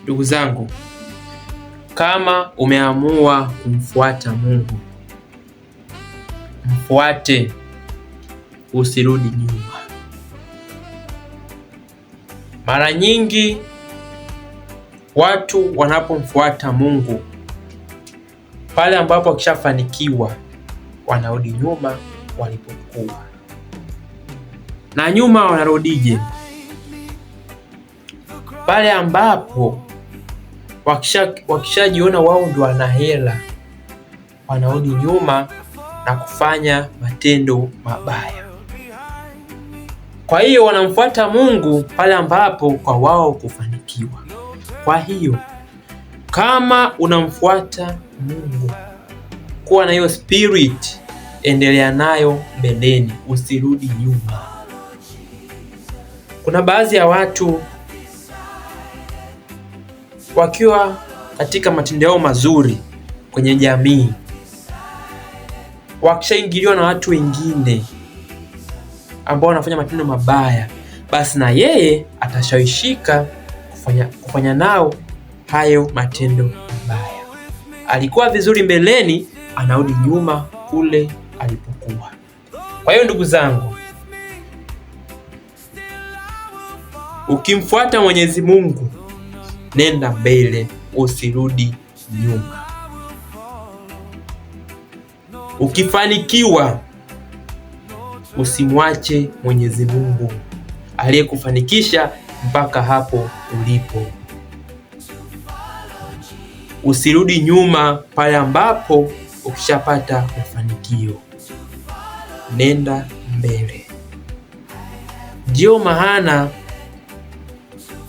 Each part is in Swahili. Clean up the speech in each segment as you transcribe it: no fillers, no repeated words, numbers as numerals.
Ndugu zangu, kama umeamua kumfuata Mungu, mfuate, usirudi nyuma. Mara nyingi watu wanapomfuata Mungu, pale ambapo wakishafanikiwa wanarudi nyuma walipokuwa. Na nyuma wanarudije? Pale ambapo wakishajiona wao ndio wana hela, wanarudi nyuma na kufanya matendo mabaya. Kwa hiyo wanamfuata Mungu pale ambapo kwa wao kufanikiwa. Kwa hiyo kama unamfuata Mungu, kuwa na hiyo spirit, endelea nayo mbeleni, usirudi nyuma. Kuna baadhi ya watu wakiwa katika matendo yao mazuri kwenye jamii, wakishaingiliwa na watu wengine ambao wanafanya matendo mabaya, basi na yeye atashawishika kufanya nao hayo matendo mabaya. Alikuwa vizuri mbeleni, anarudi nyuma kule alipokuwa. Kwa hiyo ndugu zangu, ukimfuata Mwenyezi Mungu, nenda mbele, usirudi nyuma. Ukifanikiwa, usimwache Mwenyezi Mungu aliyekufanikisha mpaka hapo ulipo. Usirudi nyuma pale ambapo ukishapata mafanikio, nenda mbele. Ndiyo maana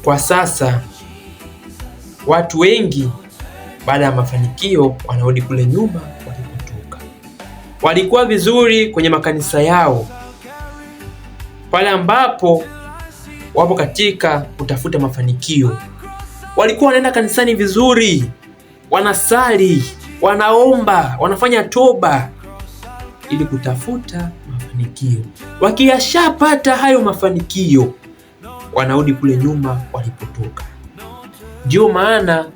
kwa sasa watu wengi baada ya mafanikio wanarudi kule nyuma walipotoka. Walikuwa vizuri kwenye makanisa yao, pale ambapo wapo katika kutafuta mafanikio, walikuwa wanaenda kanisani vizuri, wanasali, wanaomba, wanafanya toba ili kutafuta mafanikio. Wakiyashapata hayo mafanikio, wanarudi kule nyuma walipotoka. Ndiyo maana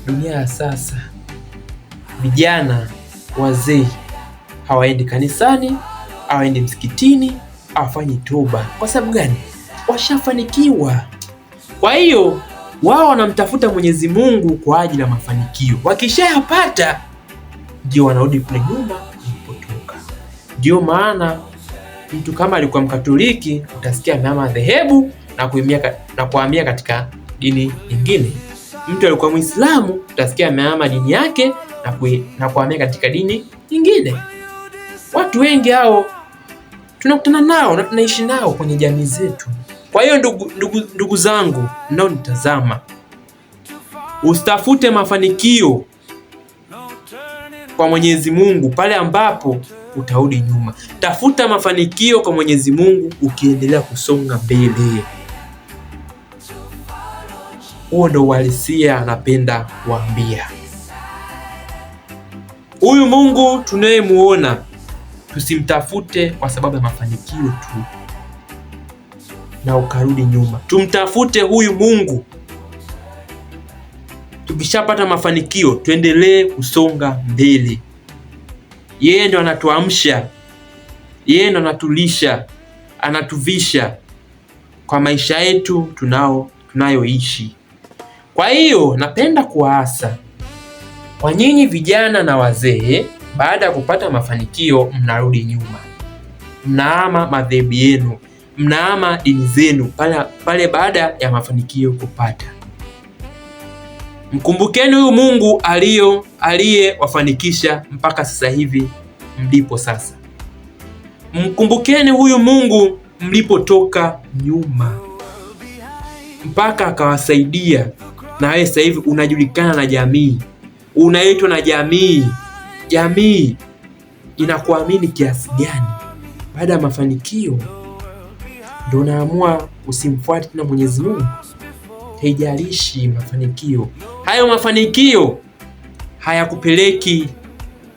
dunia ya sasa vijana, wazee hawaendi kanisani, hawaendi msikitini, hawafanyi toba. Kwa sababu gani? Washafanikiwa. Kwa hiyo wao wanamtafuta Mwenyezi Mungu kwa ajili ya mafanikio. Wakishayapata ndio wanarudi kule nyuma walipotoka. Ndio maana mtu kama alikuwa Mkatoliki utasikia ameama dhehebu na kuhamia katika dini nyingine. Mtu alikuwa Muislamu utasikia ameama dini yake na kuhamia katika dini nyingine. Watu wengi hao tunakutana nao na tunaishi nao kwenye jamii zetu. Kwa hiyo ndugu zangu mnaonitazama, usitafute mafanikio kwa Mwenyezi Mungu pale ambapo utarudi nyuma. Tafuta mafanikio kwa Mwenyezi Mungu ukiendelea kusonga mbele. Huo ndo uhalisia napenda kuambia. Huyu Mungu tunayemuona tusimtafute kwa sababu ya mafanikio tu na ukarudi nyuma. Tumtafute huyu Mungu, tukishapata mafanikio tuendelee kusonga mbele. Yeye ndo anatuamsha, yeye ndo anatulisha, anatuvisha kwa maisha yetu tunayoishi. Kwa hiyo napenda kuwaasa kwa nyinyi vijana na wazee, baada ya kupata mafanikio mnarudi nyuma, mnaama madhehebu yenu, mnaama dini zenu pale pale baada ya mafanikio kupata. Mkumbukeni huyu Mungu aliyewafanikisha mpaka sasa hivi mlipo sasa. Mkumbukeni huyu Mungu mlipotoka nyuma mpaka akawasaidia, na wewe sasa hivi unajulikana na jamii, unaitwa na jamii. Jamii inakuamini kiasi gani? Baada ya mafanikio ndio unaamua usimfuate tena Mwenyezi Mungu. Haijalishi mafanikio hayo, mafanikio hayakupeleki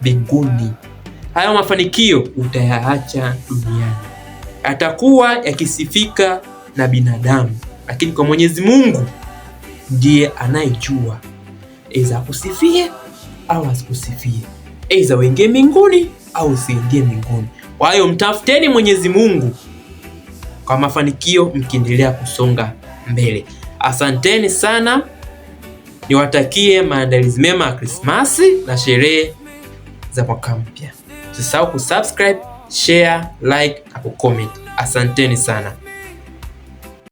mbinguni. Hayo mafanikio utayaacha duniani, atakuwa yakisifika na binadamu, lakini kwa Mwenyezi Mungu Ndiye anayejua, aidha akusifie au asikusifie, aidha uingie mbinguni au usiingie mbinguni. Kwa hiyo mtafuteni Mwenyezi Mungu kwa mafanikio, mkiendelea kusonga mbele. Asanteni sana, niwatakie maandalizi mema ya Krismasi na sherehe za mwaka mpya. Usisahau kusubscribe, share, like na kucomment. Asanteni sana.